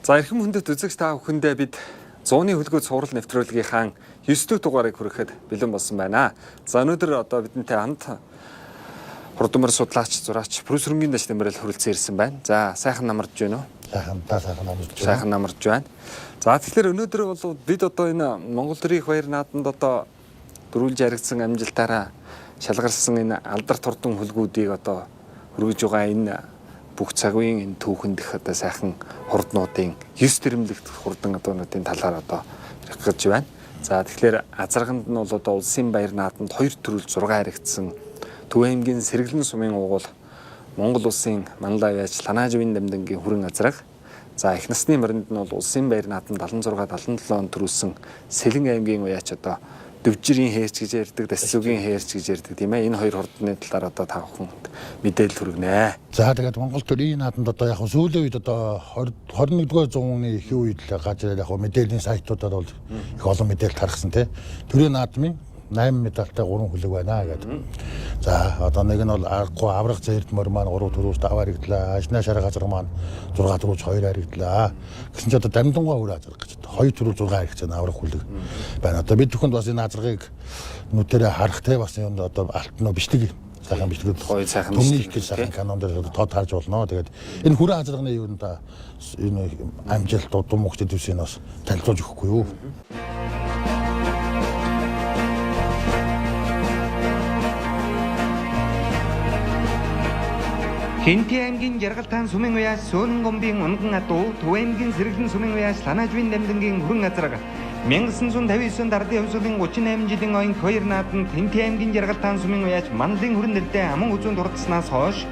За эрхэм хүндэт үзэгч та бүхэндээ бид зууны хөлгөө цуврал нэвтрүүлгийнхаа 9 дэх дугаарыг хүрэхэд бэлэн болсон байна. За өнөөдөр одоо бидэнтэй хамт хурдмар судлаач, зураач Прүсрэнгийн дэш нэмрэл хүрэлцэн ирсэн байна. За сайхан намарч байна уу? Сайхан та сайхан намарч байна. Сайхан намарч байна. За тэгэхээр өнөөдөр бол бид одоо энэ Монгол төрийн их баяр нааданд одоо дөрвөлж яригдсан амжилтаараа шалгарсан энэ алдарт хурдан хөлгүүдийг одоо хөргөж байгаа энэ бүх цаг үеийн энэ түүхэн дэх одоо сайхан хурднуудын 9 дэрэмлэгт хурдан одоонуудын талаар одоо ярих гэж байна. За тэгэхээр азарганд нь бол одоо улсын баяр нааданд 2 төрөл 6 харагдсан Төв аймгийн Сэргэлэн сумын угуул Монгол улсын Манлай яаж Ланаажвын дамдангийн хүрэн азраг. За их насны моринд нь бол улсын баяр наадам 76 77 онд төрүүлсэн Сэлэн аймгийн уяач одоо Дөвжирийн хээрч гэж ярьдаг, Дасцүгийн хээрч гэж ярьдаг тийм ээ. Энэ хоёр хурдны талаар одоо та бүхэнд мэдээлэл хүргэнэ. За тэгээд Монгол төрийн наадамд одоо яг сүүлийн үед одоо 20 21-р зууны их үед л гарч ирээд яг мэдээллийн сайтуудаар бол их олон мэдээлэл тархсан тий. Төрийн наадмын 8 медальтай 3 хүлэг байна гэдэг. За одоо нэг нь бол аргагүй аврах зээрд морь маань 3 төрөөс 5 харагдлаа. Ажнаа шар газар маань 6 төрөөс 2 харагдлаа. Гэсэн чи одоо дамдангуй өөр азарга гэж 2 төрөө 6 харагцсан аврах хүлэг байна. Одоо бид бүхэнд бас энэ азаргыг нүдэрээ харах те бас юм одоо алтнуу бичлэг сайхан бичлэг гоё сайхан бичлэг гэж сайхан канон дээр тод харж болно. Тэгээд энэ хүрэн азарганы юу н та энэ амжилт удам мөхдөд төсийг бас танилцуулж өгөхгүй юу? Хэнти аймгийн Жаргалтаан сумын уяас Сөөнөн гомбын унган адуу, Төв аймгийн Сэргэлэн сумын уяас Ланаажвын дамдангийн хүрэн азраг 1959 онд ардын хувьсгалын 38 жилийн оюун хоёр нааданд Хэнти аймгийн Жаргалтаан сумын уяач Манлын хүрэн нэртэй аман үзүүн дурдсанаас хойш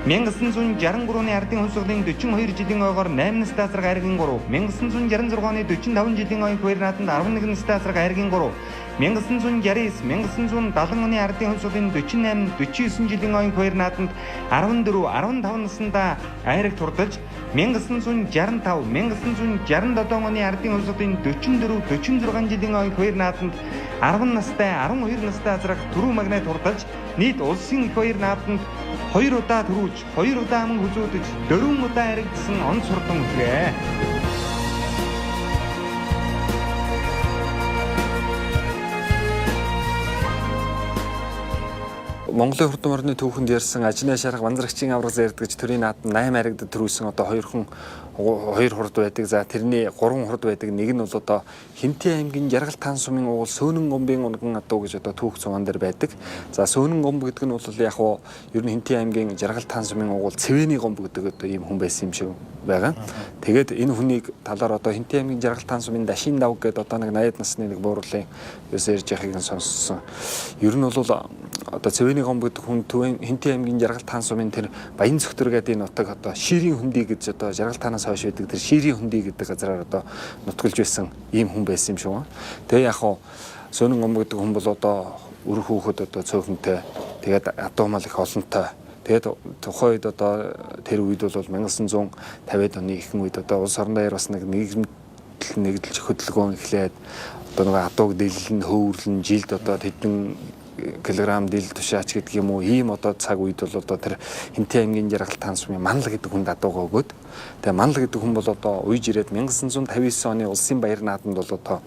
1963 оны ардын хувьсгалын 42 жилийн ойгоор 8 настай азраг айргийн 3, 1966 оны 45 жилийн оюун хоёр нааданд 11 настай азраг айргийн 3, 1969 1970 оны ардын хувьсгалын 48 49 жилийн оюун хоёр нааданд 14 15 наснда айраг турдаж 1965 1967 оны ардын хувьсгалын 44 46 жилийн оюун хоёр нааданд 10 настай 12 настай азраг түрүү магнай турдаж нийт улсын их баяр нааданд 2 удаа төрүүлж 2 удаа аман хүзүүдэж 4 удаа харагдсан он сурдан үлгээ. Монголын хурдан морины түүхэнд ярьсан Ажны шарга Ванзарагчийн авраг зэрдгэж төрийн наадам 8 харагдад төрүүлсэн одоо хоёр хүн хоёр хурд байдаг. За тэрний 3 хурд байдаг. Нэг нь бол одоо Хинти аймгийн Жаргал таан сумын угуул Сөөнөн гомбын унган адуу гэж одоо түүх цуван дээр байдаг. За Сөөнөн гомб гэдэг нь бол яг уу ер нь Хинти аймгийн Жаргал таан сумын угуул Цэвэний гомб гэдэг одоо ийм хүн байсан юм шиг байгаа. Тэгээд энэ хүнийг талаар одоо Хинти аймгийн Жаргал таан сумын Дашин давг гэдэг одоо нэг 80 насны нэг буурлын юус ярьж байхыг нь сонссон. Ер нь бол одоо Цэвэний гомб гэдэг хүн Төвийн Хинти аймгийн Жаргал таан сумын тэр Баян цогтөр гэдэг энэ нутаг одоо Ширийн хөндий гэж одоо Жаргал таанаас хойш байдаг тэр Ширийн хөндий гэдэг газараар одоо нутгалж байсан ийм хүн байсан юм шиг байна. Тэгээ яг хуу Сөнөн гомб гэдэг хүн бол одоо үр хүүхэд одоо цөөхөнтэй тэгээд адуумал их олонтой. Тэгээд тухайн үед одоо тэр үед бол 1950-ад оны ихэнх үед одоо улс орон даяар бас нэг нийгэмдэл нэгдэлж хөдөлгөөн эхлээд одоо нэг адууг дэллэн хөвөрлөн жилд одоо тэдэн килограмм дил тушаач гэдэг юм уу ийм одоо цаг үед бол одоо тэр Хинти аймгийн Жаргал таан сумын Манал гэдэг хүнд адуугаа өгөөд тэгээ Манал гэдэг хүн бол одоо уйж ирээд 1959 оны улсын баяр наадамд бол одоо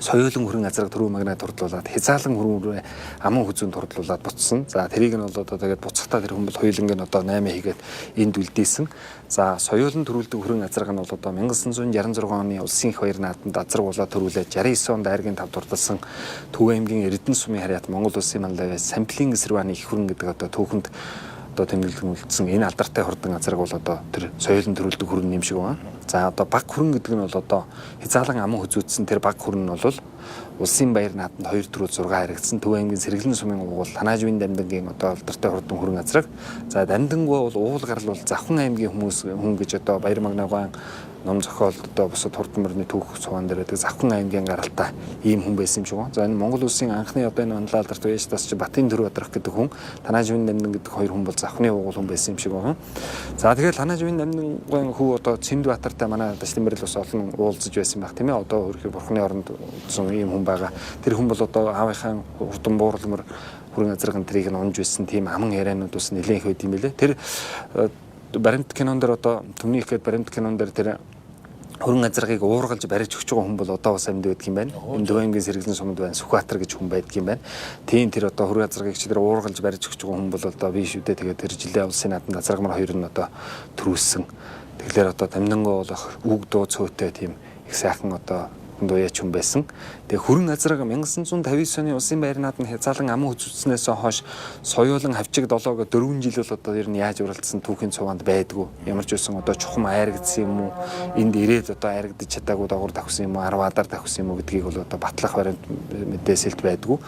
соёолон хүрэн азраг түрүү магнаа турдлуулад хязаалан хүрэн аман хүзүүн турдлуулад буцсан. За тэрийг нь бол одоо тэгээд буцахтаа тэр хүн бол хоёуланг нь одоо 8 хийгээд энд үлдээсэн. За соёолон төрүүлдэг хүрэн азраг нь бол одоо 1966 оны улсын их баяр наадамд азраг болоод төрүүлээд 69 онд айргийн тав дурдсан Төв аймгийн Эрдэнэ сумын харьяат Монгол улсын манлай Самплин Эсэрваны их хүрэн гэдэг одоо түүхэнд одоо тэмдэглэн үлдсэн энэ алдартай хурдан азраг бол одоо тэр соёолон төрүүлдэг хүрэн юм шиг байна. За одоо баг хүрэн гэдэг нь бол одоо хязаалан аман хүзүүдсэн тэр баг хүрэн нь бол улсын баяр наадамд 2 4 6 харагдсан Төв аймгийн Сэргэлэн сумын угуул Танаажвын дамдангийн одоо алдартай хурдан хүрэн азраг. За дамдангуй бол уул гарал бол Завхан аймгийн хүмүүс хүн гэж одоо баяр магнаагаан ном зохиолд одоо бусад хурдан морины түүх суван дээр байдаг Завхан аймгийн гаралтай ийм хүн байсан юм шиг байна. За энэ Монгол улсын анхны одоо энэ манлай алдарт уяж тас чи Батын Төрөө Бадрах гэдэг хүн, Танаажвын дамдан гэдэг хоёр хүн бол Завхны угуул хүн байсан юм шиг байна. За тэгэхээр Танаажвын дамдангийн хүү одоо Цэнд Баатартай манай Дашлимбэрэл бас олон уулзаж байсан байх тийм ээ. Одоо хөрхи бурхны оронд утсан ийм хүн байгаа. Тэр хүн бол одоо аавынхаа хурдан буурлмөр хүрэн азарган тэрийг нь унж байсан тийм аман ярианууд бас нэлээд их байд юм билээ. Тэр баримт кинон дээр одоо түмний их гээд баримт кинон дээр тэр Хөрөн азаргыг уургалж барьж өгч байгаа хүн бол одоо бас амьд байдаг юм байна. Энэ Төв аймгийн Сэргэлэн сумд байна. Сүхбаатар гэж хүн байдаг юм байна. Тийм тэр одоо хөрөн азаргыг чи тэр уургалж барьж өгч байгаа хүн бол одоо би шүү дээ. Тэгээд тэр жилийн улсын наадамд азаргамар хоёр нь одоо төрүүлсэн. Тэгэхээр одоо Дамнангуй бол үг дуу цөөтэй тийм их сайхан одоо дуяач хүн байсан. Тэгээ хүрэн азраг 1959 оны улсын байр наадам хязаалан аман хүзүүснээс хойш соёолон хавчиг долоо гэх 4 жил бол одоо ер нь яаж уралдсан түүхийн цуваанд байдгүй. Ямар ч үсэн одоо чухам айрагдсан юм уу? Энд ирээд одоо айрагдаж чадаагүй доогуур давхсан юм уу? 10 адар давхсан юм уу гэдгийг бол одоо батлах баримт мэдээсэлт байдгүй.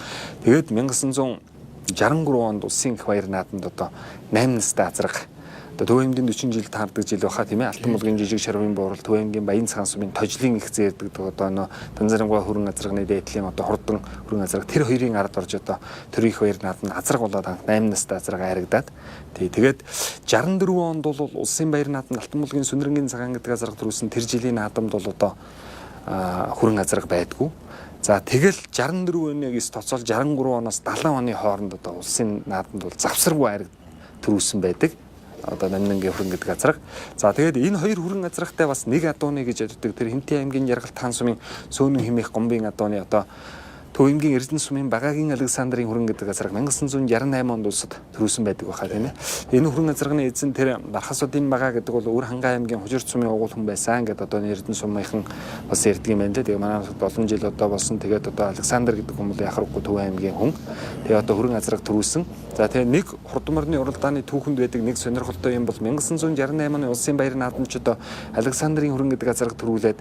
Тэгээд 1963 онд улсын их баяр наадамд одоо 8 настай азраг одоо Төв аймгийн 40 жил таардаг жил баха тийм ээ. Алтан булгийн жижиг шарвын буурал, Төв аймгийн Баян цагаан сумын тожлын их зээрдэг одоо нөө Танзарингуй хүрэн азрагны дээдлийн одоо хурдан хүрэн азраг тэр хоёрын ард орж одоо тэр их хоёр наадам азраг болоод анх 8 настай азраг айрагдаад тий тэгээд 64 онд бол улсын баяр наадамд Алтан булгийн сүнрэнгийн цагаан гэдэг азраг төрүүлсэн тэр жилийн наадамд бол одоо хүрэн азраг байдгүй. За тэгэл 64 оны гэс тоцоол 63 оноос 70 оны хооронд одоо улсын наадамд бол завсаргүй айраг төрүүлсэн байдаг. Одоо Намнангийн хүрэн гэдэг азраг. За тэгээд энэ хоёр хүрэн азрагтай бас нэг адууны гэж ярьдаг. Тэр Хинтээ аймгийн Яргалт хаан сумын Сөөнөн хэмээх гомбын адууны одоо Төв аймгийн Эрдэнэ сумын Багагийн Александрын хүрэн гэдэг азраг 1968 онд улсад төрүүлсэн байдаг байхаа тийм ээ. Энэ хүрэн азрагны эзэн тэр Бархасуудын Бага гэдэг бол Өр хангай аймгийн Хужир сумын угуул хүн байсан гэдээ одоо Эрдэнэ сумынхан бас ярьдаг юм байна лээ. Тэгээ манай олон жил одоо болсон. Тэгээд одоо Александр гэдэг хүн бол яхахгүй Төв аймгийн хүн. Тэгээ одоо хүрэн азраг төрүүлсэн. За тэгээ нэг хурдморны уралдааны түүхэнд байдаг нэг сонирхолтой юм бол 1968 оны улсын баяр наадамч одоо Александрын хүрэн гэдэг азраг төрүүлээд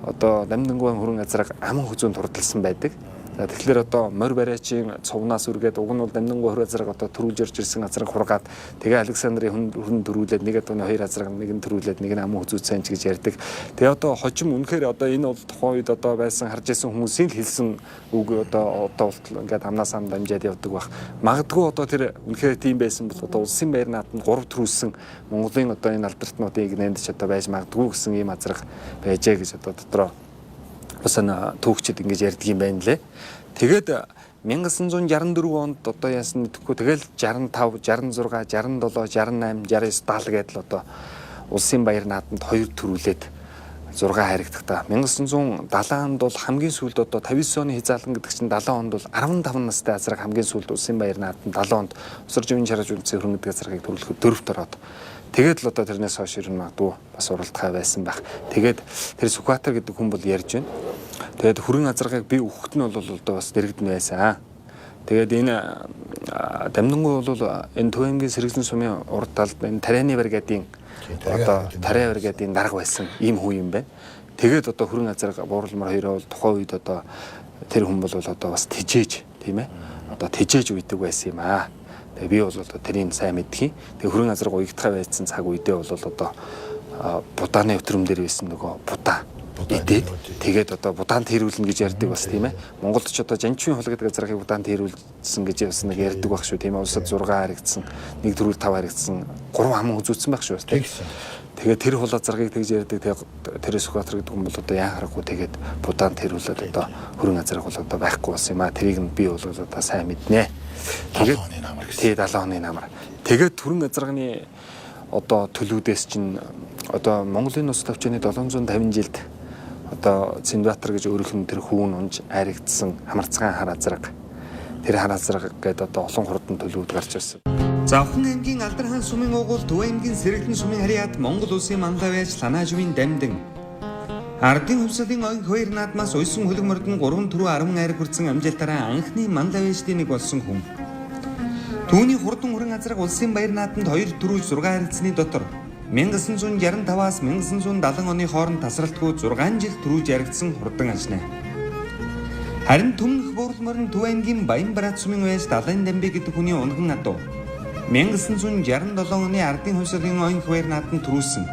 одоо Намдангуй хүрэн азраг аман хүзүүнд хурдалсан байдаг. За тэгэхээр одоо морь бариачийн цувнаас үргээд уг нь бол Дамнангуй хүрэн азраг одоо төрүүлж ирж ирсэн азраг хургаад тэгээ Александрын хүрэн төрүүлээд нэг адууны хоёр азраг нэг нь төрүүлээд нэг нь аман хүзүүцэн ч гэж ярьдаг. Тэгээ одоо хожим үнэхээр одоо энэ бол тухайн үед одоо байсан харж исэн хүмүүсийн л хэлсэн үг одоо болтол ингээд амнаас ам дамжаад явдаг байх. Магадгүй одоо тэр үнэхээр тийм байсан бол одоо улсын баяр наадамд 3 төрүүлсэн Монголын одоо энэ алдартнуудыг нэнд ч одоо байж магадгүй гэсэн ийм азраг байжээ гэж одоо дотроо бас түүхчид ингэж ярьдаг юм байна лээ. Тэгээд 1964 онд одоо яасан мэдэхгүй тэгэл 65, 66, 67, 68, 69, 70 гэдэл одоо улсын баяр наадамд хоёр төрүүлээд 6 харигдах та. 1970 онд бол хамгийн сүүлд одоо 59 оны хязаалан гэдэг чинь 70 онд бол 15 настай азраг хамгийн сүүлд улсын баяр наадамд 70 онд Усар живийн чараж үнцэн хөрөнгө гэдэг азрагийг төрүүлэхэд дөрөвт ороод тэгээд л одоо тэрнээс хойш ер нь магадгүй бас уралдахай байсан байх. Тэгээд тэр Сүхбаатар гэдэг хүн бол ярьж байна. Тэгээд хүрэн азаргыг би өгөхт нь бол одоо бас дэрэгдэн байсан. Тэгээд энэ Дамнангуй бол энэ Төв аймгийн Сэргэлэн сумын урд талд энэ Тарианы бригадын одоо Тариа бригадын дарга байсан ийм хүн юм байна. Тэгээд одоо хүрэн азарга бууруулмар хоёроо бол тухайн үед одоо тэр хүн бол одоо бас тэжээж тийм ээ. Одоо тэжээж үйдэг байсан юм аа. Тэгээ би бол одоо тэрийг сайн мэдхий. Тэгээ хүрэн азарга уягдхай байсан цаг үедээ бол одоо будааны өтрөм дээр байсан нөгөө будаа идээд тэгээд одоо будаан тэрүүлнэ гэж ярьдаг бас тийм ээ. Монголд ч одоо Жанчвын хул гэдэг азаргыг будаан тэрүүлсэн гэж бас нэг ярьдаг байх шүү тийм ээ. Улсад 6 харагдсан, нэг төрүүл 5 харагдсан, 3 аман үзүүлсэн байх шүү бас тийм. Тэгээд тэр хул азаргыг тэгж ярьдаг. Тэгээд тэр Сүхбаатар гэдэг хүн бол одоо яа харахгүй тэгээд будаан тэрүүлээд одоо хүрэн азарга бол одоо байхгүй болсон юм аа. Тэрийг нь би бол одоо сайн мэднэ. Тэгээд 70 оны намар гэсэн. Тий 70 оны намар. Тэгээд түрэн азарганы одоо төлүүдээс чинь одоо Монголын нус төвчний 750 жилд одоо Цэндбаатар гэж өөрийнх нь тэр хүүн унж айрагдсан хамарцгаан хар азраг. Тэр хар азраг гэдэг одоо олон хурдан төлөвд гарч ирсэн. Завхан аймгийн Алдархан сумын угуул Төв аймгийн Сэргэлэн сумын харьяат Монгол улсын манлай байж Ланаажвын дамдын Ардын хувьсгалын оюн хоёр наадмаас уйсан хөлөг мордон 3 түрүү 10 айраг хүртсэн амжилтаараа анхны манлай байждын нэг болсон хүн. Түүний хурдан хүрэн азраг улсын баяр наадамд 2 түрүү 6 харилцсны дотор 1965-аас 1970 оны хооронд тасралтгүй 6 жил түрүүж яригдсан хурдан ажнаа. Харин түмнэх буурлмор нь Төв аймгийн Баян Бараат сумын уяаж Далайн Дамби гэдэг хүний унган адуу 1967 оны ардын хувьсгалын оюн баяр наадамд түрүүлсэн.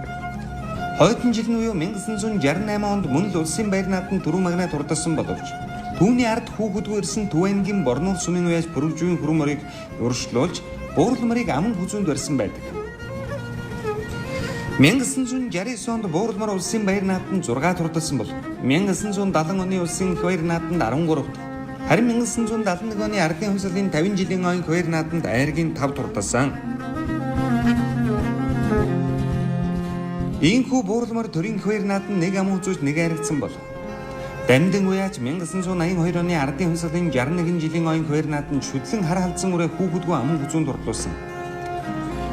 Хойтон жил нь буюу 1968 онд мөн л улсын баяр наадамд түрүү магнаа турдасан боловч түүний ард хүүхэдгүй ирсэн Төв аймгийн Борнуур сумын уяаж Пүрвжүүн хүрэн морийг урагшлуулж буурал морийг аман хүзүүнд барьсан байдаг. 1969 онд буурал мор улсын баяр наадамд 6 турдасан бол 1970 оны улсын их баяр наадамд 13-т, харин 1971 оны ардын хувьсгалын 50 жилийн оюун баяр наадамд айргийн 5 турдасан. Ийхүү буурлмор төрийн хоёр наадам нэг ам үзүүлж нэг айрагдсан бол Дамдин уяач 1982 оны ардын хувьсгалын 61 жилийн оюун хоёр наадам шүдлэн хар халдсан үрээ хүүхэдгүй аман хүзүүн дурдлуулсан.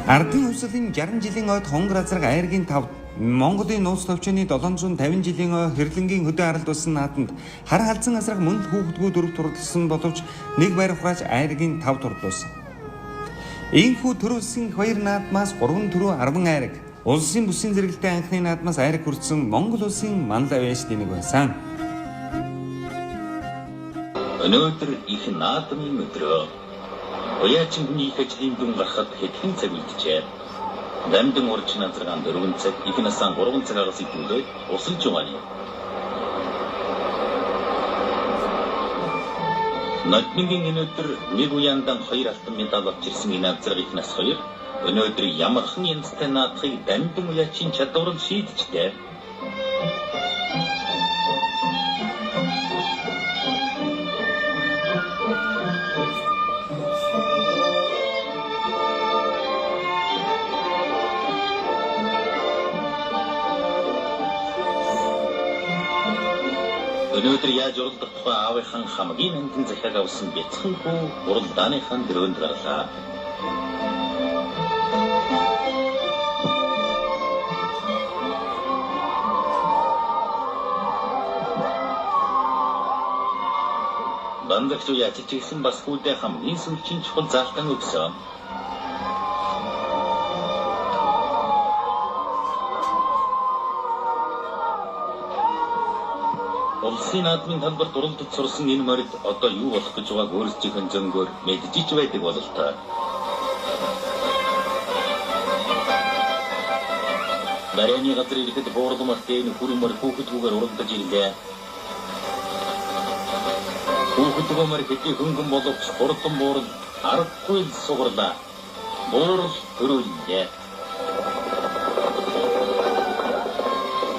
Ардын хувьсгалын 60 жилийн ойд хонгор азраг айргийн тавд Монголын нууц товчооны 750 жилийн ой хэрлэнгийн хөдөө аралд болсон наадамд хар халдсан азраг мөн л хүүхэдгүй дөрөв турдлсан боловч нэг байр хурааж айргийн тав турдлуулсан. Ийхүү төр улсын хоёр наадмаас 3 төрөө 10 айраг улсын бүсийн зэрэгэлтэй анхны наадмаас айраг хүртсэн Монгол улсын манлай авьяасны нэг байсан. Өнөөдөр их наадмын өдрөө. Уяачин хүний их ажлын дүн гарахад хэдхэн цаг үлджээ. Дамдин урчин азаргаан 4 цаг, их насаан 3 цаг агаас идэвхтэй усалж байгаа юм. Ноднингийн энэ өдөр нэг уяандан 2 алтан медаль авч ирсэн энэ азарга их нас хоёр өнөөдөр ямархан янзтай наадахыг дамдин уяачин чадвар нь шийджтэй. Өнөөдөр яаж уралдах тухай аавынхан хамгийн нандин захиаг авсан бяцхан хүү уралдааныхаа дөрөөнд гарлаа. Бандагч яаж ч гэсэн бас хүүдээ хамгийн сүүлчийн чухал заалтан өгсөн. Улсын наадмын талбарт уралдаж сурсан энэ морид одоо юу болох гэж байгааг өөрсдийнх нь зөнгөөр мэдчихэж байдаг бололтой. Барайны газар ирэхэд буурлмарт энэ хүрмөр хүүхэдгүүгээр уралдаж ирлээ. Хүүхэдгүү морь хэдий хөнгөн боловч хурдан буурал аргагүй л сугарлаа. Буурал төрүүллээ.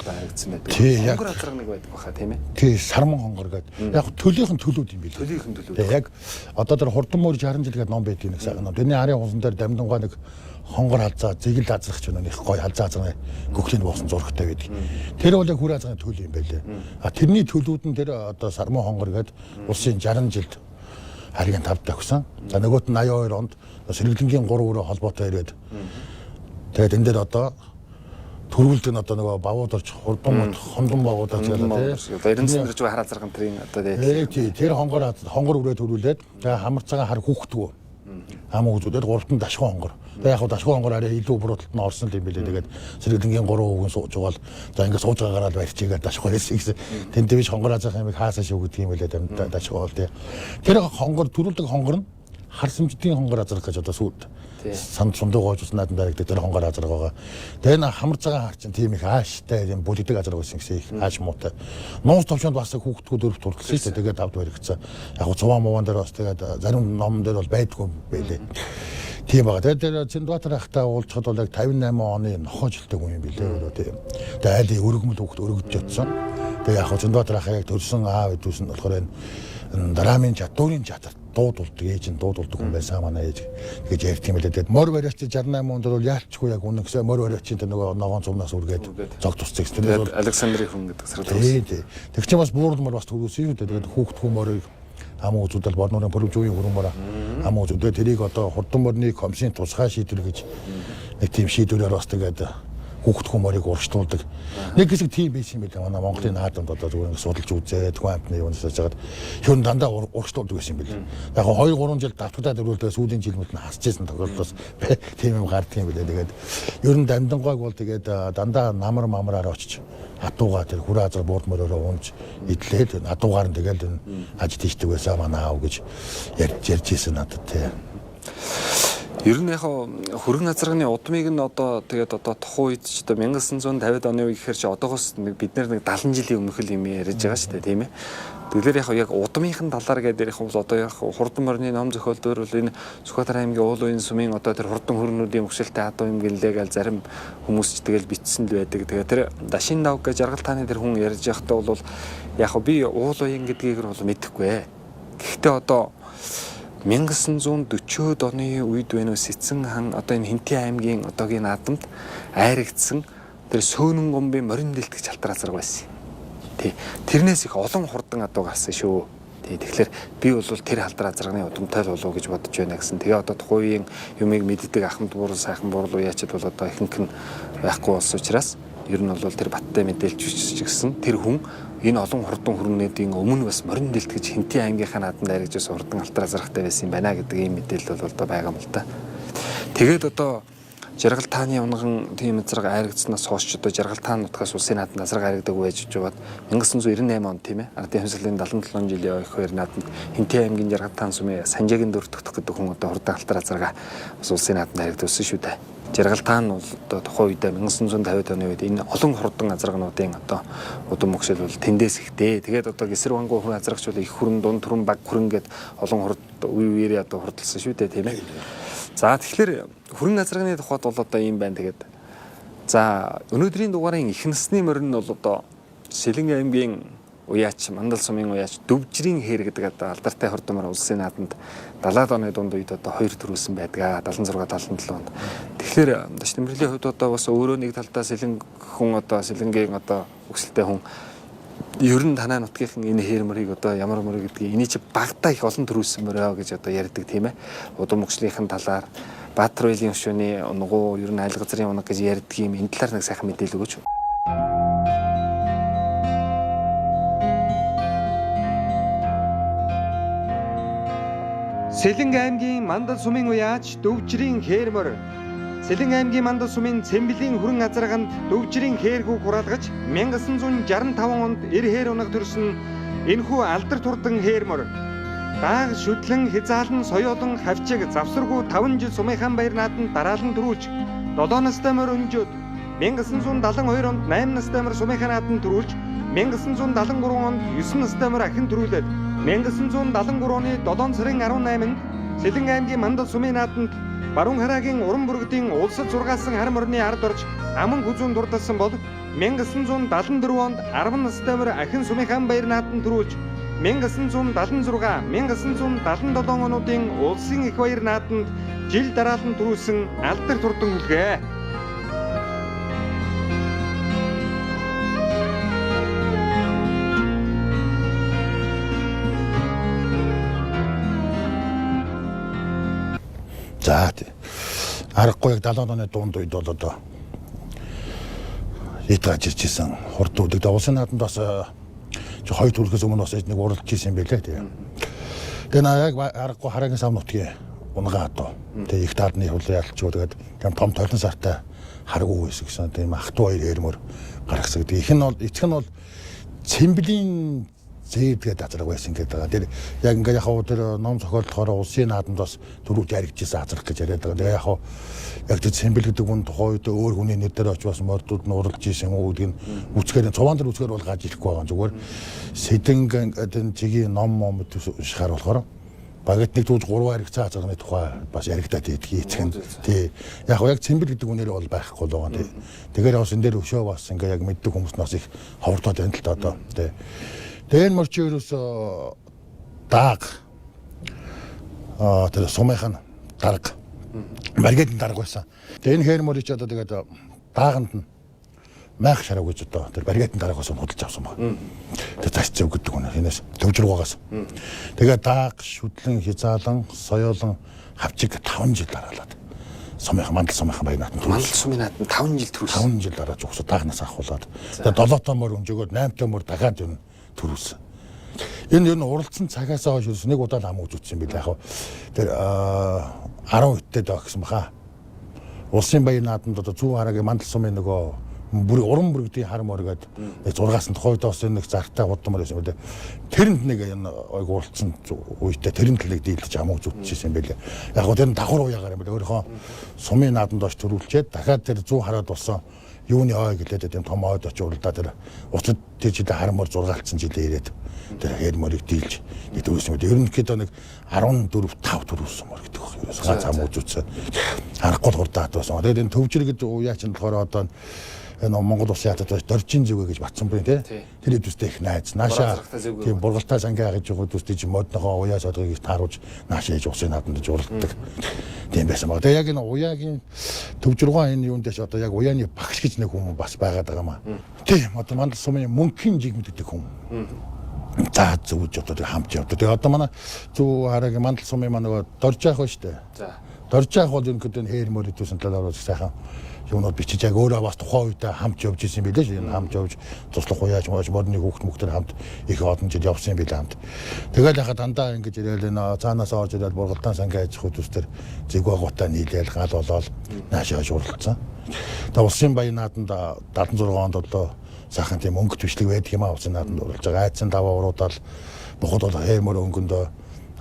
Харагдсан байдаг. Тий, яг. Хонгор азраг нэг байдаг баха тийм ээ. Тий, сарман хонгор гэдэг. Яг төлийнх нь төлүүд юм билээ. Төлийнх нь төлүүд. Тий, яг одоо тэр хурдан мөр 60 жил гэдэг ном байдаг нэг сайхан ном. Тэрний арын хулсан дээр дамдангуй нэг хонгор халзаа, зэгэл азрах ч нэг их гоё халзаа азрах гөхлийн буусан зурагтай байдаг. Тэр бол яг хүр азрахын төл юм байлээ. А тэрний төлүүд нь тэр одоо сарман хонгор гэдэг улсын 60 жилд харийн тавд тохисон. За нөгөөт нь 82 онд сэргэлэнгийн 3 өрөө холбоотой ирээд тэгээд энэ дээр одоо төрүүлдэг нь одоо нөгөө бавууд орч хурдан мод хондрон бавуудаа ч гэдэг тий. Одоо 99 дэрж байгаа хар азраг тэрийн одоо Ээ тий, тэр хонгор хонгор үрээ төрүүлээд тэгээ хамарцаагаа хар хүүхдгүү. Ам үзүүлээд гуравтан дашгүй хонгор. Тэгээ яг хав дашгүй хонгор арай илүү буруу талд нь орсон л юм билээ. Тэгээд сэргэлэнгийн 3 хүүгэн сууж байгаа л за ингээд сууж байгаагаараа л барьчихгээд дашгүй байсан гэсэн. Тэнд дэвш хонгор азах юмыг хаасаа шүү гэдэг юм билээ дашгүй бол тий. Тэр хонгор төрүүлдэг хонгор нь харсамждын хонгор азрах гэж одоо сүйд санд сундуу гоож ус наадам дарагддаг тэр хонгор азраг байгаа. Тэгээ на хамар цагаан хар чинь тийм их ааштай юм бүлэгдэг азраг байсан гэсэн их ааш муутай. Нуус товчонд бас хүүхдгүүд өрөвт турдлаа шүү дээ. Тэгээд тавд баригдсан. Яг цуваа муван дээр бас тэгээд зарим номон дээр бол байдгүй байлээ. Тийм байгаа. Тэгээд тэр Цэндбаатар ахтай уулзахад бол яг 58 оны нохоо жилтэй хүн юм билээ өөрөө тийм. Тэгээд айлын өргөмөл хүүхд өргөдөж очсон. Тэгээд яг Цэндбаатар ах яг төрсөн аав эдүүс нь болохоор энэ драмын чадварын чадвар дуудулдаг ээж нь дуудулдаг хүн байсан манай ээж гэж ярьдаг юм билээ. Тэгээд мор бариач 68 онд бол яалчгүй яг үнэн гэсэн мор бариачийн тэр нөгөө ногоон цумнаас үргээд зог тусцдаг. Тэрнээс бол Александрийн хүн гэдэг сард тий тий. Тэр чинь бас буурал мор бас төрүүлсэн шүү дээ. Тэгээд хүүхд хүн морийг ам үзүүдэл борнуурын пүрэвжүүгийн хүрэн мороо ам үзүүдээ тэрийг одоо хурдан морины комиссийн тусгай шийдвэр гэж нэг тийм шийдвэрээр бас тэгээд хүүхд хүн морийг урагштуулдаг. Нэг хэсэг тийм байсан юм билээ. Манай Монголын наадамд одоо зүгээр ингэ судалж үзээд хүн амтны юунаас жагаад шүн дандаа урагштуулдаг байсан юм билээ. Яг 2 3 жил давтагдаад өрөөлдөө сүүлийн жилмүүд нь хасчихсан тохиолдолд тийм юм гардаг юм билээ. Тэгээд ер нь дамдангойг бол тэгээд дандаа намар мамраар очиж хатууга тэр хүрээ азар буурд мөрөөрөө унж идлээд адуугаар нь тэгэл энэ аж тийшдэг байсан манай аав гэж ярьж ярьж ирсэн надад тий. Ер нь яг хөргөн азарганы удмыг нь одоо тэгээд одоо тухайн үед ч одоо 1950-ад оны үе гэхээр чи одоогоос нэг бид нэг 70 жилийн өмнөх л юм ярьж байгаа шүү дээ тийм ээ. Тэгэхээр яг удмынхын талаар гэдэг ярих бол одоо яг хурдан морины ном зохиол дээр бол энэ Сүхбаатар аймгийн уул уян сумын одоо тэр хурдан хөрнүүдийн өгшөлтэй адуу юм гэлээ гал зарим хүмүүс ч тэгэл бичсэн л байдаг. Тэгээ тэр Дашин дав гэж жаргал тааны тэр хүн ярьж байхдаа бол яг би уул уян гэдгийг бол мэдэхгүй. Гэхдээ одоо 1940-од оны үед байна уу Сэцэн хан одоо энэ Хинтээ аймгийн одоогийн наадамд айрагдсан тэр Тэр Сөөнөн гомбын морин дэлтгэж алтар азарга байсан. Тий. Тэрнээс их олон хурдан адуу гарсан шүү. Тий. Тэгэхээр би бол тэр халдар азарганы удамтай л болов гэж бодож байна гэсэн. Тэгээ одоо тухайн үеийн юмыг мэддэг ахмад буурал сайхан буурал уяачд бол одоо ихэнх нь байхгүй болсон учраас ер нь бол тэр баттай мэдээлж ч гэсэн тэр хүн энэ олон хурдан хөрөнгөнүүдийн өмнө бас морин дэлтгэж Хинтийн аймгийнхаа наадамд аригж бас хурдан алтар азаргатай байсан юм байна гэдэг ийм мэдээлэл бол одоо байгаа юм л да. Тэгээд одоо Жаргал тааны унган тийм азарга айрагдсанаас хойш одоо Жаргал таан нутгаас улсын наадамд азарга айрагдаг байж жоод 1998 онд тийм ардын хувьсгалын 77 жилийн их хоёр наадамд Хинтээ аймгийн Жаргал таан сумын Санжаагийн дөрөвдөх гэдэг хүн одоо хурдан алтар азарга бас улсын наадамд айрагдуулсан шүү дээ. Жаргал таан бол одоо тухайн үедээ 1950 оны үед энэ олон хурдан азаргануудын одоо удам өгшөл бол тэндээс ихтэй. Тэгээд одоо гисэр вангу хүн азаргач бол их хүрэн, дунд хүрэн, баг хүрэн гэд олон хурд үе үеэрээ одоо хурдалсан шүү дээ тийм. За тэгэхээр хүрэн азарганы тухайд бол одоо ийм байна тэгээд. За өнөөдрийн дугаарын их насны морин нь бол одоо Сэлэн аймгийн уяач, Мандал сумын уяач Дөвжрийн хээр гэдэг одоо алдартай хурдмар улсын наадамд 70-аад оны дунд үед одоо хоёр төрүүлсэн байдаг. 76 77 онд. Тэгэхээр Тэмрэлийн хувьд одоо бас өөрөө нэг талдаа Сэлэн хүн одоо Сэлэнгийн одоо өксөлтэй хүн ер нь танай нутгийнхан энэ хээр мөрийг одоо ямар мөр гэдгийг эний чи багтаа их олон төрүүлсэн мөрөө гэж одоо ярьдаг тийм. Удам өгшлийнхэн талаар Баатар байлын өшөөний унгуу ер нь айл газрын унаг гэж ярьдаг юм энэ талаар нэг сайхан мэдээлэл өгөөч. Сэлэнг аймгийн Мандал сумын уяач Дөвжрийн хээр мөр. Сэлэн аймгийн Мандал сумын Цэмбэлийн хүрэн азарганд Дөвжрийн хээргүүг хураалгаж 1965 онд эр хээр унаг төрсөн энэхүү алдар турдан хээр мөр. Дааг шүтлэн хязаалан соёолон хавчиг завсаргүй 5 жил сумынхаа баяр нааданд дараалан төрүүлж 7 настай мөр өнжөөд 1972 онд 8 настай мөр сумынхаа нааданд төрүүлж 1973 онд 9 настай мөр ахин төрүүлээд 1973 оны 7 сарын 18-нд Сэлэн аймгийн Мандал сумын нааданд Баруун хараагийн уран бүргэдийн улсад зургаасан хар мөрний ард орж аман хүзүүн дурдсан бол 1974 онд 10 настай мөр ахин сумынхаа баяр нааданд төрүүлж 1976, 1977 онуудын улсын их баяр нааданд жил дараалан төрүүлсэн алдар турдан хүлгээ. За тий. Аргагүй яг 70 оны дунд үед бол одоо ит гаж ирж исэн хурдуудыг улсын наадамд бас хоёр төрөлхөөс өмнө бас нэг уралдаж исэн юм байлээ тий. Тэгээ наа яг аргагүй хараагийн сав нутгийн унгаа одоо. Тэгээ их даадны хулын ялчуу тэгээд тийм том толон сартай харгуу байсан гэсэн тийм ах トゥ хоёр хэрмөр гаргасан гэдэг. Их нь бол эцэг нь бол Цэмбэлийн зээд гэдэг азраг байсан гэдэг байгаа. Тэр яг ингээд яг тэр ном зохиолдохоор улсын наадамд бас түрүүж яригдчихсан азраг гэж яриад байгаа. Тэгээ яг яг тэр Цэмбэл гэдэг хүн тухайн үед өөр хүний нэр дээр очиж бас мордууд нь уралж исэн үү гэдгийг үцгээр цуваан дээр үцгээр бол гаж ирэхгүй байгаа. Зүгээр сэдэнг ингээд чигийн ном ном уншихаар болохоор багт нэг дүүж гурван харигцаа азарганы тухай бас яригадаад байдгийг эцэг нь тий. Яг яг Цэмбэл гэдэг үнээр бол байхгүй л байгаа тий. Тэгэхээр бас энэ дээр өшөө бас ингээ яг мэддэг хүмүүс нь бас их ховордоод байна л та одоо тий. Тэгээ энэ мөрчийн ерөөсөө дааг тэр сумынх нь дарга маргэдэн дарга байсан. Тэгээ энэ хээр мөрч одоо тэгээд дааганд нь майх шарав гэж одоо тэр баригатын дараагаас нь худалж авсан баг. Тэр зас зөв гэдэг үнэ энэс төвжиргоогоос. Тэгээ дааг, шүдлэн, хязаалан, соёолон хавчиг 5 жил дараалаад сумынхан мандал сумынхан баяр наадам Мандал сумын наадам 5 жил төрүүлсэн. 5 жил дараа жугсаа даагнаас авахуулаад тэгээ 7 тоо мөр өмжөөгөөд 8 тоо мөр дахиад юм төрүүлсэн. Энэ ер нь уралдсан цагаас хойш ерөөс нэг удаа л ам үзүүлсэн юм билээ яг. Тэр 10 үедээ доо гэсэн баха. Улсын баяр наадамд одоо зүүн хараагийн мандал сумын нөгөө бүр уран бүргэдийн хар мөр гээд 6-аас нь тухайд бас нэг зартай худамар байсан юм билээ. Тэрэнд нэг энэ ойг уралдсан үедээ тэрэнд л нэг дийлдэж ам үзүүлчихсэн юм билээ. Яг гоо тэр нь давхар уяагаар юм билээ. Өөрийнхөө сумын наадамд очиж төрүүлчээд дахиад тэр зүүн хараад болсон юуны ой гэлээд тийм том ойд очиж уралдаа тэр уцад тэр жилээ хар мөр зургаалцсан жилээ ирээд тэр хээр мөрийг дийлж нэг төрүүлсэн юм. Ерөнхийдөө нэг 14 5 төрүүлсэн мөр гэдэг баг. Ерөөс ганц ам үзүүлсэн. Аргагүй л хурдаат байсан. Тэгээд энэ төвжир гэж уяа чинь болохоор одоо энэ Монгол улсын ятад байж доржин зүгэ гэж батсан буй тий. Тэр хэдүүстэй их найз. Нааша тийм бургалтай сангаа гэж байгаа хэдүүстэй чи моднохоо уяа содгыг тааруулж нааша ээж усын нааданд гэж уралддаг. Тийм байсан баг. Тэгээ яг энэ уяагийн төвжиргоо энэ юун дэш одоо яг уяаны багш гэж нэг хүн бас байгаад байгаа маа. Тийм одоо Мандал сумын мөнхийн жигмэд гэдэг хүн. За зүгж одоо тэр хамт явдаг. Тэгээ одоо манай зүү хараагийн Мандал сумын маань нөгөө доржаах ба штэ. За. Доржаах бол ерөнхийдөө хээр мөр хэдүүлсэн талаар бол сайхан юмнууд бичиж яг өөрөө бас тухайн үедээ хамт явж исэн билээ шүү. Энэ хамт явж туслах уяаж мууж модны хүүхд мөхтөр хамт их олон жил явсан юм билээ хамт. Тэгэл яхаа дандаа ингэж ирээл энэ цаанаас орж ирээл Бургалдаан сангийн аж ахуй төстөр зэг байгуутай нийлээл гал болоод наашаа уралдсан. Тэгээ улсын баян нааданд 76 онд одоо сайхан тийм өнгөт бичлэг байдаг юм аа улсын нааданд уралж байгаа. Айдсан даваа уруудаал бухад бол хээр мөр өнгөндөө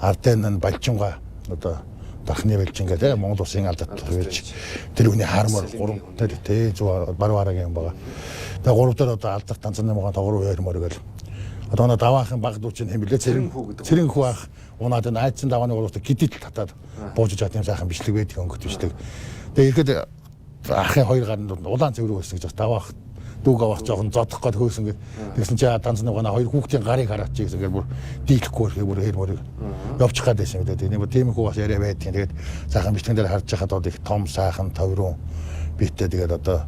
ардын нь балжинга одоо дархны балжинга тийм Монгол улсын алдат байж тэр үний хармар гурав тэр тий зүг баруун харагийн юм байгаа. Тэгээ гурав дээр одоо алдарт танцны мугаан тогруу хээр мөр гэл одоо нэг даваахын баг дүү чинь хэм билээ Цэрэн хүү гэдэг. Цэрэн хүү ах унаад энэ айдсан давааны гуравт гидэл татаад буужиж чад юм сайхан бичлэг байдаг өнгөт бичлэг. Тэгээ ихэд ахын хоёр гаранд улаан цэврүү байсан гэж даваах дүүг авах жоохон зодох гээд хөөсөн гээд тэгсэн чи данз нэг хоёр хүүхдийн гарыг хараач гэсэн гээд бүр дийлэхгүй ирэхээ бүр хээр мөрийг явчих гээд байсан юм дээ. Тийм тийм хүү бас яриа байдгийн. Тэгээд сайхан бичлэгэн дээр харж байхад бол их том сайхан товрон битэй тэгээд одоо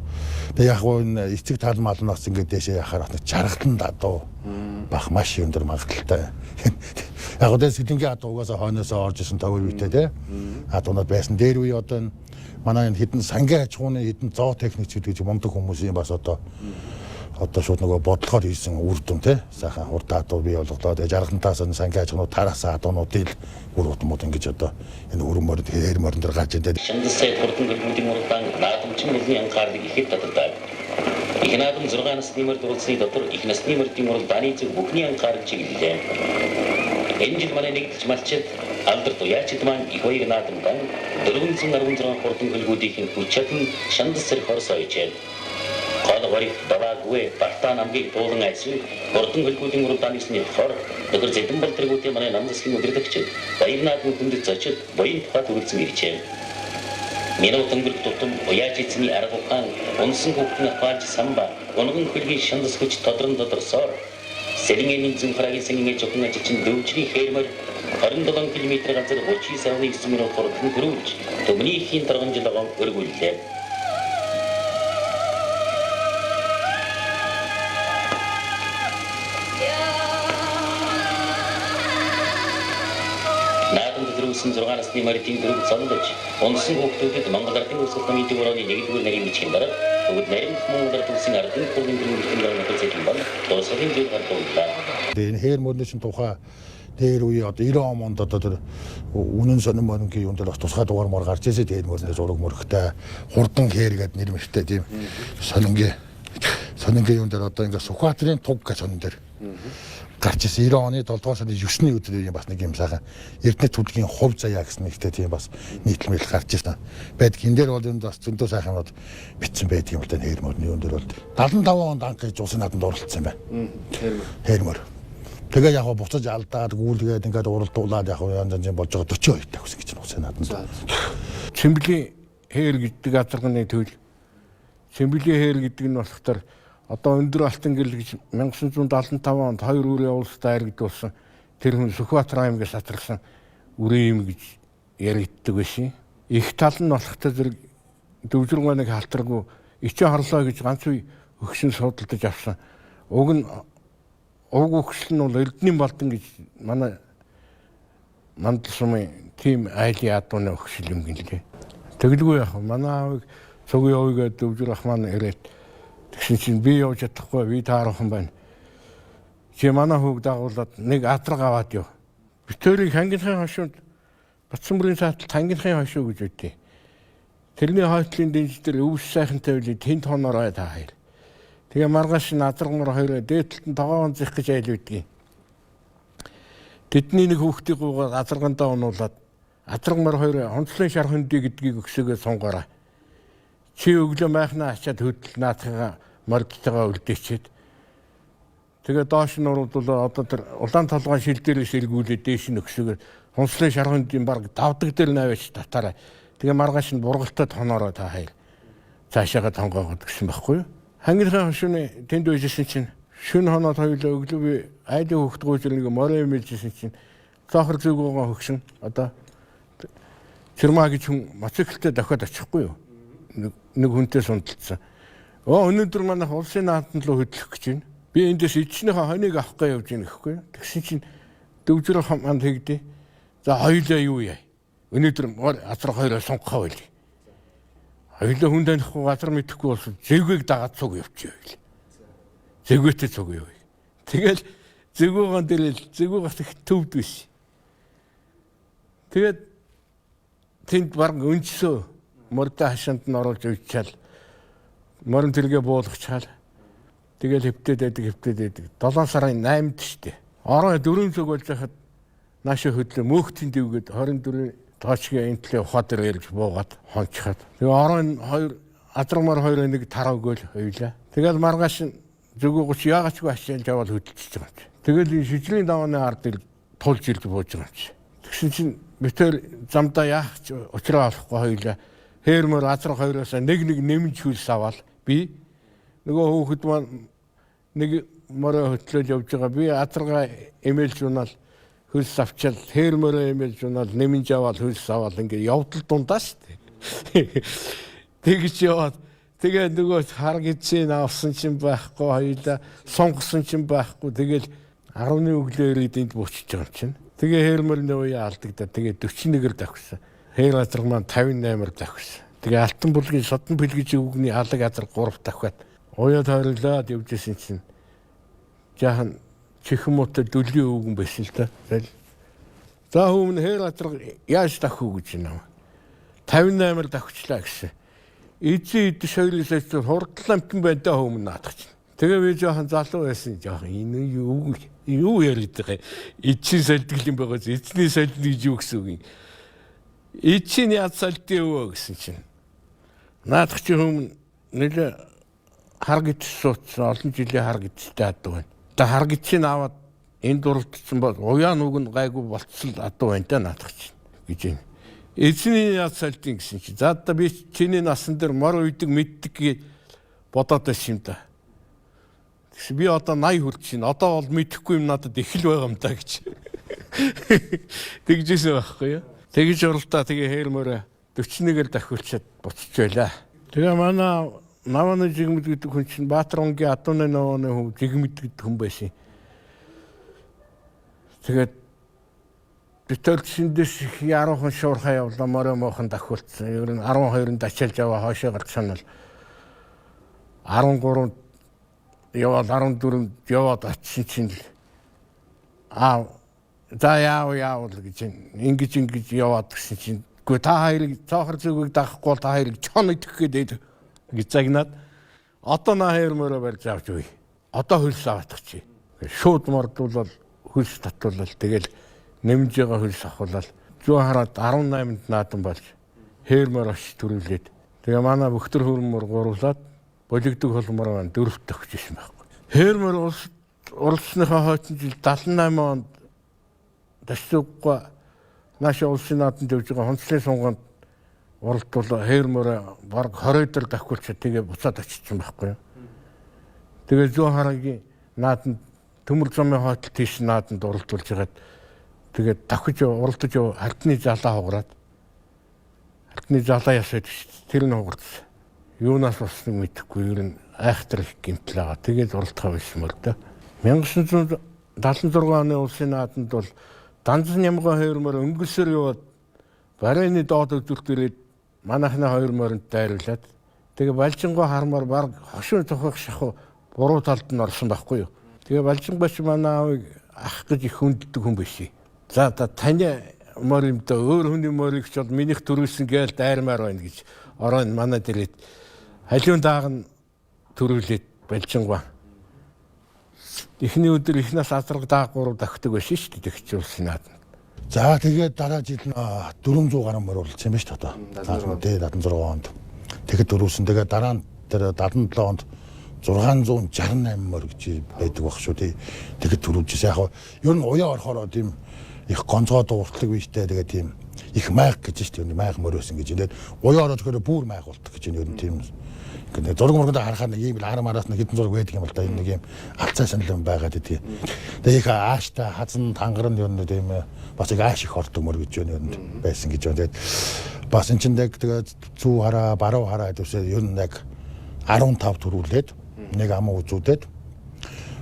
тэг яг гоо энэ эцэг тал мал нь бас ингээд дээшээ яхаар бас нэг чаргатан дадуу бах маш өндөр магадлалтай. Яг гоо сэлэнгийн адуу угаасаа хойноосоо орж исэн товор битэй те. Адуунууд байсан. Дээр үе одоо энэ манай энэ хідэн сангийн аж ахуйн хідэн зоо техникч гэдэг мундаг хүмүүсийн бас одоо шууд нөгөө бодлогоор хийсэн үр дүн те сайхан хурд адуу бий болголоо. Тэгээ жаргантаас энэ сангийн аж ахуйнууд тараасан адуунуудыг л үр удмууд ингэж одоо энэ өрөн морин хээр морин дээр гарч ин те. Шандас сайд хурдан хөлбүүдийн уралдаан наадамчин мөрний анхаарлыг ихэд татдаг. Их наадам 6 насны мөрд уралдсны дотор их насны мөрдийн уралдааны зүг бүхний анхаарал чиглэлээ. Энэ жил манай нэгдэж малчид алдарт уяачид маань их баяр наадамдан 416 хурдан хөлбүүдийн хүч чадал шандас сэрх хорс ойжээ. Гол горих даваагүй Бартаа намгийг дуулан айсан хурдан хөлбүүдийн уралдааны хор нөхөр Зэдэнбал тэргүүтийн манай нам засгийн удирдагч баяр наадмын хүндэт зочид буян тухайд үргэлжлэн иржээ. Минут өнгөрөх тутам уяаж эзний арга ухаан унсан хүүхдийн апааж самба унган хөлгийн шандас хүч тодрон тодорсоор Сэлэнгэний зүүн харагийн сангийн жохон ажилчин дөвжний хээрмэр 27 км газар 39.9 минут хурдан төрүүлж төмний ихийн торгон жилогон өргүүллээ. Наадамд төрүүлсэн 6 насны морьдын дөрөв золлож унсан хүүхдүүдэд Монгол Ардын Урсгал намын төвөрөөний 1-р нарийн бичгийн дарга бүгд наримдах Монгол Ард улсын ардын хурлын дөрвөн дарга нөхөр Зэдэнбал дуусгалын зүйл гардууллаа. Тэгээ энэ хээр мөрний чинь тухай дээр үе одоо 90 онд одоо тэр үнэн сонин мөрөнгийн юм дээр бас тусгай дугаар мөр гарч ирсэн. Тэр мөрний зураг мөрөхтэй хурдан хээр гэдэг нэр мөртэй тийм сонингийн юм дээр одоо ингээ Сүхбаатарын туг гэж сонин дээр гарч ирсэн. 90 оны 7 дугаар сарын 9-ний өдөр юм бас нэг юм сайхан Эрдэнэт түлгийн хувь заяа гэсэн нэгтэй тийм бас нийтлэмэл гарч ирсэн. Байдаг. Энэ дээр бол энэ бас зөндөө сайхан юмуд бичсэн байдаг юм л да хээр мөрний юм дээр бол 75 онд анх гэж улсын наадамд оролцсон юм байна. Хээр мөр. Тэгээ яг буцаж алдаад гүйлгээд ингээд уралдуулаад яг янз янзын болж байгаа 42 тавьсан гэж нь улсын наадамд. Цэмбэлийн хээр гэдэг азарганы төл. Цэмбэлийн хээр гэдэг нь болохоор одоо өндөр алтан гэрэл гэж 1975 онд хоёр үрийн улстай харагдуулсан тэр хүн Сүхбаатар аймгаас атарлсан үрийн юм гэж яригддаг байсан. Их тал нь болохоор зэрэг дөвжиргооныг халтаргүй ичээ хорлоо гэж ганц үе өгшин судалдаж авсан. Уг нь уг өгшил нь бол Эрдэнийн балдан гэж манай Мандал сумын тийм айлын адууны өгшил юм гинлээ. Тэгэлгүй яах вэ? Манай аавыг цуг явъя гэдэг дөвжир ах маань ирээд тэгсэн чинь би явж чадахгүй, би таархан байна. Чи манай хүүг дагуулад нэг адраг аваад яв. Битэрийг хангийнхын хошуунд Батсанбүрийн саатал хангийнхын хошуу гэж үгүй. Тэрний хойтлын дэнж дээр өвс сайхантай байлээ тэнд хоноорой та хоёр. Тэгээ маргааш нь адраг мөр хоёроо дээд талд нь тогоон зэх гэж айл байдгийг. Тэдний нэг хүүхдийг гуугаад азаргандаа унуулад адраг мөр хоёроо онцлын шар хөндий гэдгийг өксөөгөө сунгаарай. Чи өглөө майхнаа ачаад хөдөл наадхыгаа мордтойгоо үлдээчихэд. Тэгээ доош нь уруудвал одоо тэр улаан толгойн шил дээрээс эргүүлээд дээш нь өксөөгөө онцлын шар хөндийн баг давдаг дээр наваач татаарай. Тэгээ маргааш нь бургалтай тоноорой та хоёр. Цаашаага тонгоогод гэсэн байхгүй юу? Хангийнхаа хошууны тэнд байжсэн чинь шүн хоноод хоёулаа өглөө би айлын хүүхд гүйж нэг морин мэлжсэн чинь цоохор зүгөөгөө хөгшин одоо Цэрмаа гэж хүн мотоциклтэй дахиад очихгүй юу? Нэг хүнтэй сундалцсан. Өнөөдөр манайх улсын наадам руу хөдлөх гэж байна. Би эндээс эцнийхээ хоныг авах гэж явж байна гэхгүй юу? Тэгсэн чинь дөвжрөх манд тэгдэ. За хоёулаа юу яа? Өнөөдөр азар хоёроо сунгахаа байл. Хоёулаа хүн танихгүй газар мэдэхгүй болсон. Зэвгийг дагаад цуг явчих байл. Зэвгээтэй цуг явъя. Тэгэл зэвгүүгэн дээр л зэвгүүгээс их төвд биш. Тэгээд тэнд баг өнчсөө мордо хашаанд нь оруулж уйчаал морин тэргээ буулгачаал тэгэл хэвтээд байдаг 7 сарын 8-нд штэ. Орой 4 цаг болж байхад наашаа хөдлөө мөөхтийн дэвгээд 24 тоочгийн энэ төлөө ухаа дээр ирж буугаад хончхаад. Тэгээ орой 2 азармар 2 нэг тараа өгөөл хоёлаа. Тэгэл маргааш зүгөө 30 яагачгүй ачаалж яваал хөдөлчихөж байгаа юм чи. Тэгэл энэ шижрийн давааны ард ир тулж ирж бууж байгаа юм чи. Тэгсэн чинь битэр замдаа яах ч учраа олохгүй хоёлаа. Хээрмөр азар хоёроос нэг нэг нэмж хөлс аваад би нөгөө хүүхэд маань нэг морой хөтлөөд явж байгаа. Би азаргаа эмээлж унаал хөлс авчаал хээр морой эмээлж унаал нэмж аваад хөлс аваад ингээ явдал дундаа шүү дээ. Тэгж яваад тэгээ нөгөө хар гидсийг авсан чинь байхгүй хоёлаа сунгасан чинь байхгүй тэгэл 10-ны өглөө ирээд энд буучиж байгаа юм чинь. Тэгээ хээр мөрний уяа алдагдаа тэгээ 41-эр давхсан. Хээр азар маань 58-аар давхсан. Тэгээ Алтан бүлгийн содон бэлгэж өвгний алаг азар 3 давхиад уяа тойруулаад явж исэн чинь жаахан чихэн муутай дүлийн өвгөн байсан л да. Тэгэл за хүмүүн хээр азар яаж давх үү гэж байна. 58-аар давхчлаа гэсэн. Эзэн идэш хоёроос ч хурдлан амтан байна да хүмүүн наадах чинь. Тэгээ би жоохон залуу байсан жоохон энэ юу яриад байгаа юм. Эцсийн сольдог юм байгаа зү эзний сольдно гэж юу гэсэн үг юм. Эцсийн яад сольдсон өвөө гэсэн чинь. Наадах чи хүмүүн нэлээ хар гидс суудсан олон жилийн хар гидстэй адуу байна. Тэгээ хар гидсийг аваад энд дурлцсан бол уяа нүг нь гайгүй болцсон адуу байна та наадах чинь гэж байна. Эзний яад сольдсон гэсэн чи. За одоо би чиний насан дээр мор уйдаг мэддэг гэж бодоод байсан юм да. Тэгсэн би одоо 80 хүрч байна. Одоо бол мэдэхгүй юм надад их л байгаа юм да гэж. Тэгжсэн байхгүй юу? Тэгж уралдаа тэгээ хээр мөрөө 41-ээр дахиулчаад буцаж байлаа. Тэгээ манай Наваны жигмэд гэдэг хүн чинь Баатар-Унгийн Адууны Наваны хүн жигмэд гэдэг хүн байсан. Тэгээд битэл шиндэс яруухан шуурхаа явлаа морой моохон дахиулцсан. Ер нь 12-нд ачаалж яваа хойшоо гарч санал 13 яваад 14-нд яваад очсон чинь л за яав гэж ингэж яваад гэсэн чинь үгүй та хоёрыг цоохор зүгийг дагахгүй бол та хоёрыг чон идэх гээд гэж загнаад одоо на хоёр мөрөө барьж авч үе. Одоо хөлс аваадах чи. Шууд мордуулал хөлс татуулал тэгэл нэмж байгаа хөлс авахулал зүүн хараад 18-нд наадам болж хээр мөр очиж төрүүлээд тэгээ манай бөхтөр хөрмөр гуруулаад болигдог холмор маань дөрөвт төгсөж исэн байхгүй. Хээр мөр уралсныхаа хойчин жил 78 онд Дашцууггүй наашаа улсын наадамд явж байгаа хонцлын сунгаанд уралдвал хээр мөрөө баг 20 дээр давхуулчаа тэгээ буцаад очсон байхгүй юу. Тэгээ зүүн харагийн нааданд төмөр замын хойтол тийш нааданд уралдуулж хагаад тэгээ давхиж уралдаж хальтны залаа хугараад хальтны залаа ясаад тэр нь хугарсан. Юунаас болсныг мэдэхгүй ер нь айхтар их гэмтэл байгаа. Тэгээд уралдахаа байсан мөр дөө. 1976 оны улсын нааданд бол Данзан нямган хоёр мөр өнгөлсөр яваад барайны доод өдөрт ирээд манайхны хоёр мөрөнд дайруулад тэгээ балжингоо хармаар баг хошин цохих шахуу буруу талд нь орсон байхгүй юу. Тэгээ балжингооч манай аавыг ах гэж их хүнддэг хүн биш. За таны мөр юм даа өөр хүний мөрийг ч бол минийх төрүүлсэн гээл дайрмаар байна гэж орой манай дээрээ халиун дааг нь төрүүлээд балжингоо. Эхний өдөр эхнээс азраг дааг гурав давхдаг байсан шүү дээ тэгч улсын наадам. За тэгээд дараа жил нь 400 гаруй мөр уралдсан юм байна шүү дээ одоо. 76 онд. Тэгэхэд дөрвсөн. Тэгээд дараа нь тэр 77 онд 668 мөр гэж байдаг баг шүү тий. Тэгэхэд төрүүлжсэн. Яг ер нь уяа орохороо тийм их гонцгой дууртлаг биетэй тэгээд тийм Их майг гэж шүү дээ. Майг мөр байсан гэж. Тэгээд уяа ороод ирэхээр бүр майг болдог гэж ер нь тийм. Ингээд зураг мурганд харахаар нэг ийм л ар мараас нэг хэдэн зураг байдаг юм л да. Энэ нэг ийм алцаа санал юм байгаад байдгийг. Тэгээд их ааштай хазан тангар нь ер нь тийм бас их ааш их ордог мөр гэж ер нь байсан гэж байна. Тэгээд бас эн чинь яг тэгээд зүү хараа, баруун хараа гэдвсээ ер нь яг 15 төрүүлээд нэг аман үзүүдээд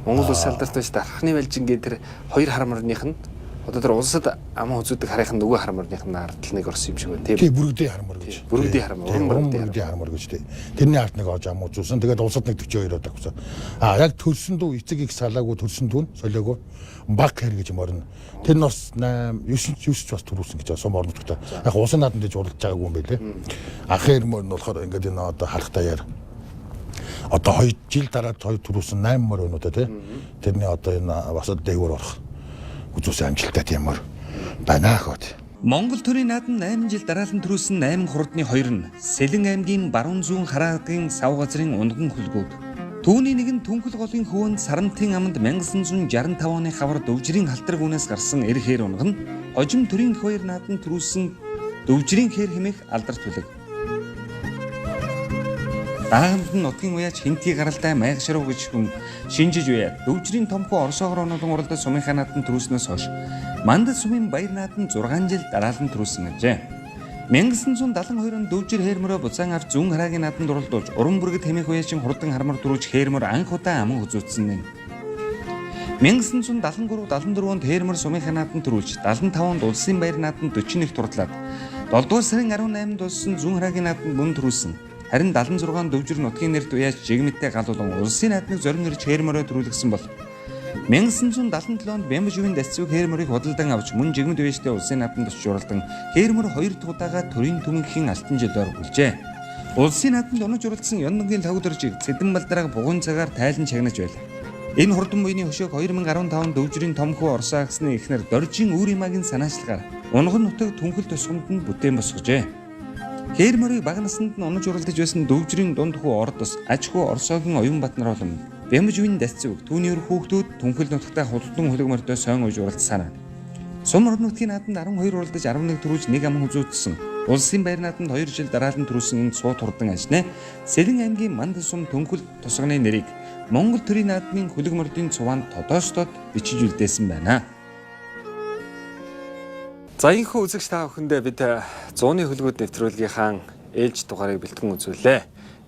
Монгол улс алдарт байж дархны балжингийн тэр хоёр хар мөрнийх нь одоо тэр улсад аман үзүүдэг харийнх нь нөгөө хар мөрнийх нь ардл нэг орсон юм шиг байна тийм. Тий, бүрэгдийн хар мөр гэж. Бүрэгдийн хар мөр, уран бүрэгдийн хар мөр гэж тий. Тэрний ард нэг ож ам үзүүлсэн. Тэгээд улсад нэг 42 удаа авсан. А яг төрсөн дүү эцэг их салаагүй төрсөн дүү нь солиогүй баг хэр гэж морно. Тэр нь бас 8 9 9 ч бас төрүүлсэн гэж сум орно нутагта. Яг улсын наадам дэж уралдаж байгаагүй юм байлээ. Анхын мөр нь болохоор ингээд энэ одоо харахтаа яар одоо 2 жил дараа 2 төрүүлсэн 8 мөр өнөө тий. Тэрний одоо энэ бас дээгүүр орох үзүүлсэн амжилттай тийм мөр байна хөө. Монгол төрийн наадам 8 жил дараалан төрүүлсэн 8 хурдны хоёр нь Сэлэн аймгийн баруун зүүн хараагийн сав газрын унган хүлгүүд. Түүний нэг нь Түнхэл голын хөвөнд Сарамтын аманд 1965 оны хавар Дөвжрийн халтраг үнээс гарсан эр хээр унган хожим төрийн их баяр наадам төрүүлсэн Дөвжрийн хээр хэмээх алдарт хүлэг. Даагамд нь нутгийн уяач хинтий гаралтай майг шаруу гэж хүн шинжиж уяад Дөвжрийн томхоо Оросоогоор онолон уралдаж сумынхаа наадам төрүүлснөөс хойш Мандат сумын баяр наадам 6 жил дараалан төрүүлсэн ажээ. 1972 онд Дөвжир хээр мөрөө буцаан авч зүүн хараагийн наадамд уралдуулж уран бүргэд хэмээх уяачин хурдан хармар төрүүлж хээр мөр анх удаа аман үзүүлсэн нь. 1973 74 онд хээр мөр сумынхаа наадам төрүүлж 75 онд улсын баяр наадам 41 турдлаад 7 дугаар сарын 18-нд болсон зүүн хараагийн наадамд мөн төрүүлсэн. Харин 76 онд Дөвжир нутгийн нэрт уяач жигмэдтэй гал болон улсын наадмыг зорин ирж хээр мөрөө төрүүлгэсэн бол 1977 онд Бямбжувын дасцвыг хээр мөрийг худалдан авч мөн жигмэд уяачтай улсын наадамд очиж уралдан хээр мөр хоёр дахь удаага төрийн түмэнхийн алтан жилээр хүлжээ. Улсын наадамд унаж уралдсан Ённонгийн лавгдоржийг Цэдэн балдраг бугуйн цагаар тайлан чагнаж байлаа. Энэ хурдан буйны хөшөөг 2015 онд Дөвжрийн томхүү Оросоо агсны эхнэр Доржийн Үүримагийн санаачлагаар унган нутаг түнхэл тусгамд нь бүтээн босгожээ. Хээр мөрийг бага наснд нь унаж уралдаж байсан Дөвжрийн дунд хүү Ордос, аж хүү Оросоогийн Оюунбат нар болон Бямжвын дасцвэг түүний өр хүүхдүүд түнхэл нутагта худалдан хөлөг морьдоо сойн уйж уралдсаар байна. Сум орон нутгийн наадамд 12 уралдаж 11 төрүүлж нэг аман үзүүлсэн. Улсын баяр наадамд 2 жил дараалан төрүүлсэн энэ сууд хурдан ажнаа Сэлэн аймгийн Манд сум түнхэл тусганы нэрийг Монгол төрийн наадмын хөлөг мордын цуваанд тодоостод бичиж үлдээсэн байна. За энэхүү үзэгч та бүхэндээ бид зууны хөлгүүд нэвтрүүлгийнхаа ээлж дугаарыг бэлтгэн үзүүллээ.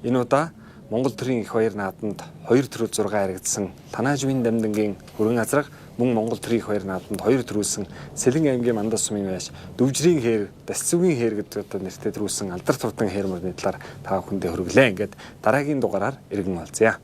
Энэ удаа Монгол төрийн их баяр наадамд 2 төрөл 6 харагдсан Танаажвын дамдангийн хөрөн азраг мөн Монгол төрийн их баяр наадамд 2 төрүүлсэн Сэлэн аймгийн Мандас сумын байш Дөвжрийн хээр, Дасцүгийн хээр гэдэг одоо нэртэй төрүүлсэн алдарт хурдан хээр мөрний талаар та бүхэндээ хүргэлээ. Ингээд дараагийн дугаараар иргэн уулзъя.